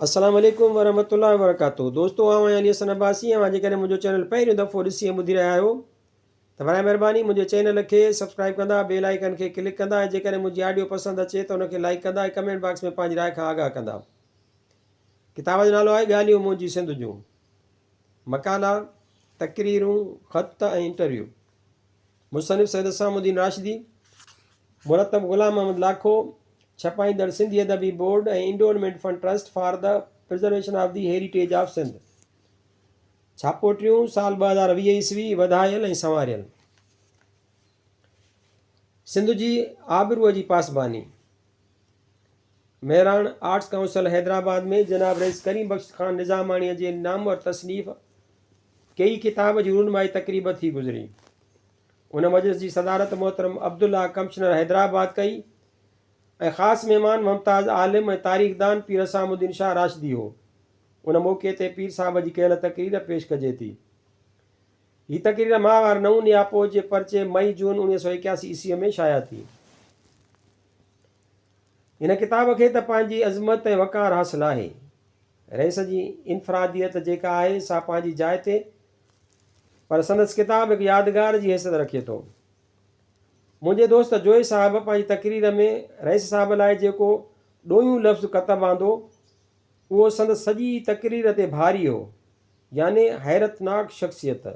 السلام عليڪم ورحمة الله وبرڪاته دوستو آئون آهيان علي حسن عباسي اوهان جيڪڏهن منهنجو چينل پهريون دفعو ڏسي ۽ ٻڌي رهيا آهيو ته برائي مهرباني منهنجي چينل کي سبسڪرائب ڪندا بيل آئيڪن کي ڪلڪ ڪندا ۽ جيڪڏهن منهنجي آڊيو پسند اچي ته ان کي لائيڪ ڪندا ۽ ڪمينٽ باڪس ۾ پنهنجي راء کان آگاهه ڪندا ڪتاب جو نالو آهي ڳالهيون منهنجي سنڌ جون مقالا تقريرون خط ۽ انٽرويو مصنف سيد حسام الدين راشدي، مرتب غلام Muhammad Lakho, ڇپائيندڙ Sindhi Adabi board ۽ endowment fund trust for the preservation of the heritage of Sindh. ڇاپو ٽيون، سال 2020 عيسوي، وڌايل ۽ سنواريل. سنڌ جي آبروء جي پاسباني. مهراڻ آرٽس ڪائونسل حيدرآباد ۾ جناب رئيس ڪريم بخش خان نظاماڻيء جي نامور تصنيف ڪيئي ڪتاب جي رونمائي تقريب ٿي گذري. ان مجلس جي صدارت محترم عبدالله ڪمشنر حيدرآباد ڪئي ۽ خاص مهمان ممتاز عالم ۽ تاريخدان پير حسام الدين شاهه راشدي هو. ان موقعي تي پير صاحب جي ڪيل تقرير پيش ڪجي ٿي. هي تقرير ماهوار نئون نياپو جي پرچي مئي جون 1981 عيسويء ۾ شايع ٿي. هن ڪتاب کي ته پنهنجي عظمت ۽ وقار حاصل آهي. رئيس جي انفراديت جيڪا آهي سا پنهنجي جاء تي پر سندس ڪتاب هڪ يادگار جي حيثيت رکي ٿو. منهنجي دوست جويي صاحب پنهنجي تقرير ۾ رئيس صاحب لاء جيڪو ڏويون لفظ ڪتب آندو اهو سندس سڄي تقرير تي ڀاري هو يعني حيرتناڪ شخصيت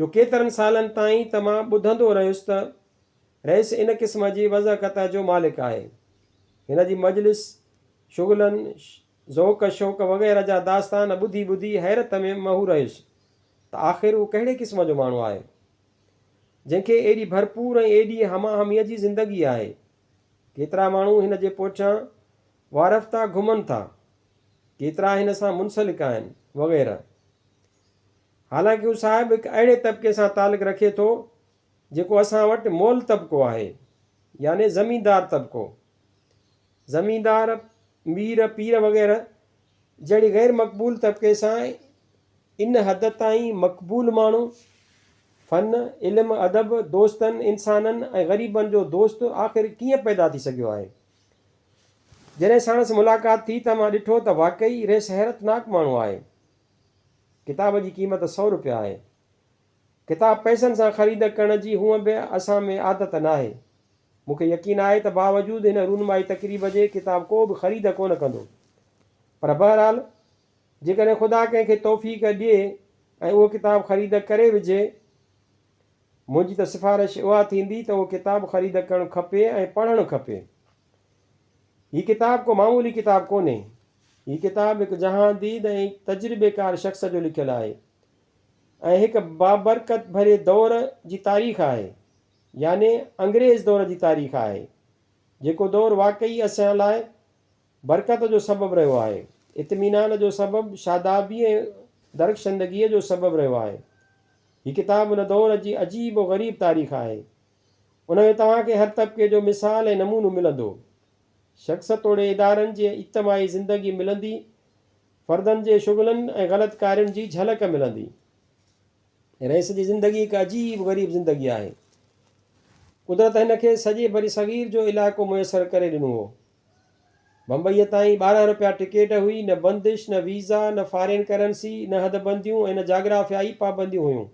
جو ڪيترن سالن تائين ته مان ٻڌندو رهيس ته رئيس ان قسم جي وضع قطع جو مالڪ آهي. هن جي مجلس، شغلن، ذوق شوق وغيره جا داستان ٻڌي ٻڌي حيرت ۾ محو رهيس ته آخر هو ڪهڙي قسم جو ماڻهو آهي، جنهن کي ايڏي ڀرپور ۽ ايڏي هماهميء جي زندگي آهي. ڪيترا ماڻهو هن جي پوٺيان وارفتا گهمن ٿا، ڪيترا هن سان منسلڪ آهن، وغيره. حالانڪ هو صاحب هڪ اهڙي طبقي سان تعلق رکي ٿو، جيڪو اسان وٽ مول طبقو آهي يعني زميندار طبقو. زميندار، مير، پير وغيره جهڙي غير مقبول طبقي سان ان حد تائين مقبول ماڻهو، فن، علم، ادب، دوستن، انسانن ۽ غريبن جو دوست آخر ڪيئن پيدا ٿي سگهيو آهي؟ جڏهن ساڻس ملاقات ٿي ته مان ڏٺو ته واقعي ريس حيرتناڪ ماڻهو آهي. ڪتاب جي قيمت سئو روپيا آهي. ڪتاب پئسن سان خريد ڪرڻ جي هونء به اسان ۾ عادت ناهي. مون کي يقين آهي ته باوجود هن رونمائي تقريب جي ڪتاب ڪو به خريد ڪونه ڪندو. پر بهرحال جيڪڏهن خدا ڪنهن کي توفيق ڏئي ۽ اهو ڪتاب خريد ڪري وجهي، منهنجي ته سفارش اها ٿيندي ته اهو ڪتاب خريد ڪرڻ کپي ۽ پڙهڻ کپي. هي ڪتاب ڪو معمولي ڪتاب ڪونهي. هي ڪتاب هڪ جهانديد ۽ تجربيڪار شخص جو لکيل آهي. ۽ هڪ بابرڪت ڀري دور جي تاريخ آهي، يعني انگريز دور جي تاريخ آهي، جيڪو دور واقعي اسان لاء برڪت جو سبب رهيو آهي، اطمينان جو سبب، شادابي ۽ درخشندگيء جو سبب رهيو آهي. هي ڪتاب ان دور جي عجيب و غريب تاريخ آهي. ان ۾ توهان کي هر طبقي جو مثال ۽ نمونو ملندو. شخص توڙي ادارن جي اجتماعي زندگي ملندي فردن جي شغلن ۽ غلط ڪارين جي جهلڪ ملندي. رئيس جي زندگي هڪ عجيب غريب زندگي آهي. قدرت هن کي سڄي برصغير جو علائقو ميسر ڪري ڏنو هو. بمبئيء تائين 12 رپيا ٽڪيٽ هئي، نه بندش، نه ويزا، نه فارين ڪرنسي، نه حد بنديون ۽ نه جاگرافيائي پابنديون هيون.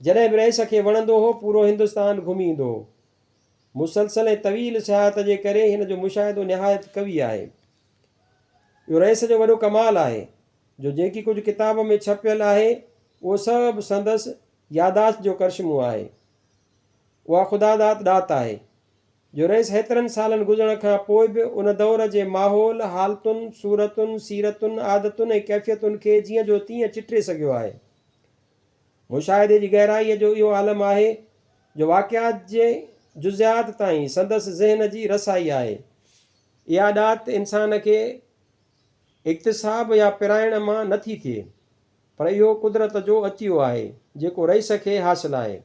جڏهن به رئيس کي وڻندو هو، پورو هندستان گهمي ايندو هو. مسلسل ۽ طويل سياحت جي ڪري هن جو مشاهدو نهايت قوي آهي. اهو رئيس جو وڏو ڪمال آهي جو جيڪي ڪجهه ڪتاب ۾ ڇپيل آهي اهو سڀ سندس ياداشت جو ڪرشمو آهي. اها خدا داد ڏات آهي جو رئيس هيترن سالن گذرڻ کان پوء به ان دور جي ماحول، حالتن، صورتن، سيرتن، عادتن ۽ ڪيفيتن کي جيئن جو تيئن چٽي سگهيو آهي. مشاهدي جي گهرائيء جو اهو عالم آهي جو واقعات جي جزئيات تائين سندس ذهن جي رسائي آهي. اها ڏات انسان کي اڪتساب يا پرائڻ مان نه ٿي ٿئي، پر اهو قدرت جو عطيو آهي، جيڪو رئيس کي حاصل آهي.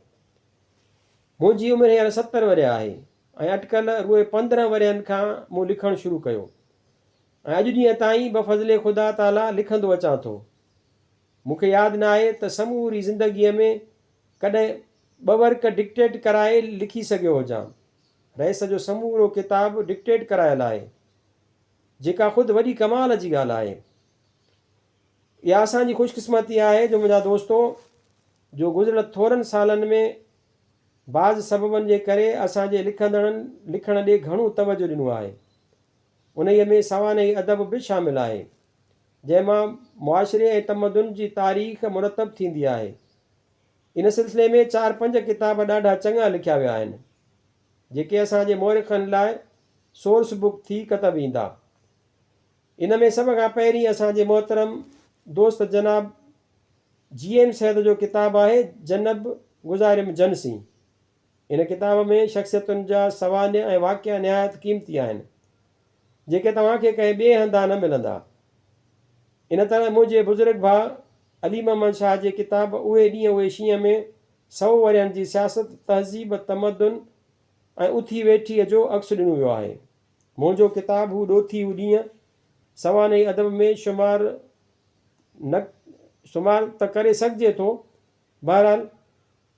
منهنجي عمر هينئر 70 ورهيه آهي ۽ اٽڪل روء 15 ورهين کان مون لکڻ شروع ڪيو ۽ اڄ ڏينهن تائين بفضل خدا تعاليٰ لکندو اچان ٿو. مون کي ياد ناهي ته سموري زندگيء ۾ ڪڏهن ٻه ورق ڊڪٽيٽ ڪرائي لکي سگهيو هجان. رئيس جو سمورو ڪتاب ڊڪٽيٽ ڪرايل آهي. جيڪا خود وڏي ڪمال جي ڳالهه آهي. اها اسان جي خوش قسمتي آهي جو منهنجا دوستو جو گذريل ٿورن سالن ۾ بعض سببن جي ڪري اسان جي لکندڙن لکڻ ڏي گهڻو توجه ڏنو آهي. انهيء ۾ سوانحي ادب به شامل آهي، جنهن مان معاشري ۽ تمدن جي تاريخ مرتب ٿيندي آهي. ان سلسلي ۾ چار پنج ڪتاب ڏاڍا چڱا لکيا ويا آهن، جيڪي اسان جي مورخن لاء سورس بڪ ٿي ڪتب ايندا. ان ۾ سڀ کان پهرين اسان جي محترم دوست جناب جي ايم سيد جو ڪتاب آهي جنب گذاريم جن سين. ان ڪتاب ۾ شخصيتن جا سوانح ۽ واقعا نهايت قيمتي آهن، جيڪي توهان کي ڪنهن ٻئي هنڌان نه ملندا. ان طرح منهنجي بزرگ ڀاء علي محمد شاهه جي ڪتاب اهي ڏينهن اهي شينهن ۾ سئو ورهين جي سياست، تهذيب، تمدن ۽ اٿي ويٺيء جو عڪس ڏنو ويو آهي. منهنجو ڪتاب هو ڏوٿي هو ڏينهن سوانحي ادب ۾ شمار نه شمار ته ڪري سگهجي ٿو، بهرحال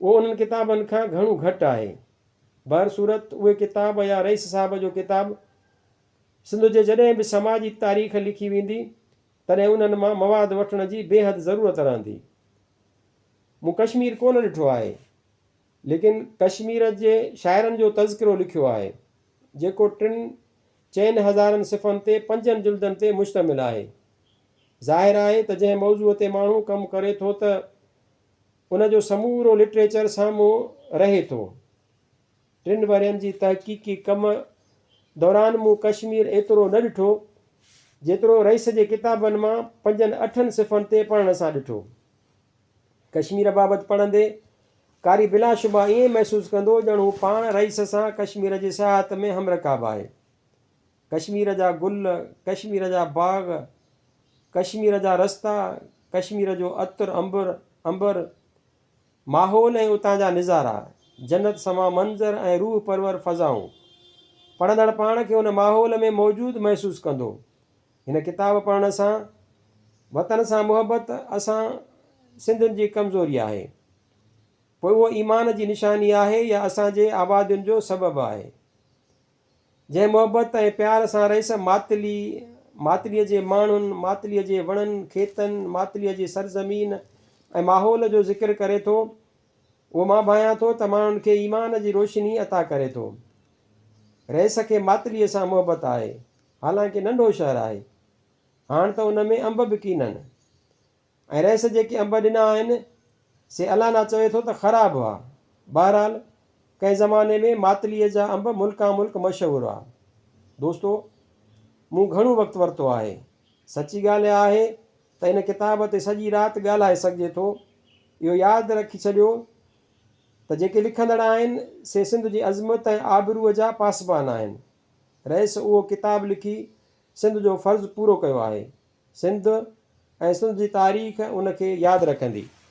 اهو انهن ڪتابن کان گهڻو گهٽ آهي. بهرصورت اهي ڪتاب يا رئيس صاحب جو ڪتاب سنڌ جي جڏهن به سماجي تاريخ لکي ويندي تڏهن انهن مان مواد وٺڻ جي بيحد ضرورت رهندي. مون ڪشمير ڪونه ڏٺو آهي. ليڪن ڪشمير جي شاعرن جو تذڪرو لکيو آهي، جيڪو ٽن چئن هزارن صفحن تي پنجن جلدن تي مشتمل آهي. ظاهر آهي ته جنهن موضوع تي ماڻهو ڪم ڪري ٿو ته ان جو سمورو لٽريچر سامهون رهي ٿو. ٽن ورهين جي تحقيقي ڪم دوران مون ڪشمير ايترو نه ڏٺو، جيترو رئيس جي ڪتابن مان پنجن اٺن صفحن تي پڙهڻ سان ڏٺو. ڪشمير بابت پڙهندي قاري بلاشبه ائين محسوس ڪندو ڄڻ هو پاڻ رئيس سان ڪشمير جي سياحت ۾ همرڪاب آهي. ڪشمير جا گل، ڪشمير جا باغ، ڪشمير جا رستا، ڪشمير جو عطر عنبر، عنبر، ماحول ۽ اتان جا نظارا، جنت سما منظر ۽ روح پرور فضائون. پڙهندڙ پاڻ کي ان ماحول ۾ موجود محسوس ڪندو. هن ڪتاب پڙهڻ سان وطن سان محبت اسان سنڌين جي ڪمزوري آهي. پوء اهو ايمان جي نشاني آهي يا اسان جي آبادين جو سبب آهي. جنهن محبت ۽ پيار سان رئيس ماتلي، ماتليء جي ماڻهن، ماتليء جي وڻن، کيتن، ماتليء جي سرزمين ۽ ماحول جو ذڪر ڪري ٿو، اهو مان ڀانيان ٿو ته ماڻهن کي ايمان جي روشني عطا ڪري ٿو. رئيس کي ماتليء سان محبت آهي. حالانڪه ننڍو شهر آهي. هاڻ ته ان ۾ انب به ڪينهن. ۽ رئيس جيڪي انب ڏنا آهن، سي الانا چوي ٿو ته خراب هئا. بهرحال، ڪنهن زماني ۾ ماتليء جا انب ملڪان ملڪ مشهور هئا. دوستو! مون گهڻو وقت ورتو آهي. سچي ڳالهه اها آهي ته ان ڪتاب تي سڄي رات ڳالهائي سگهجي ٿو. اهو ياد رکي ڇڏيو ته جيڪي لکندڙ آهن، سي سنڌ جي عظمت ۽ آبروء جا پاسبان آهن. رئيس اهو ڪتاب لکي سنڌ جو فرض پورو ڪيو آهي. سنڌ ۽ سنڌ جي تاريخ ان کي ياد رکندي.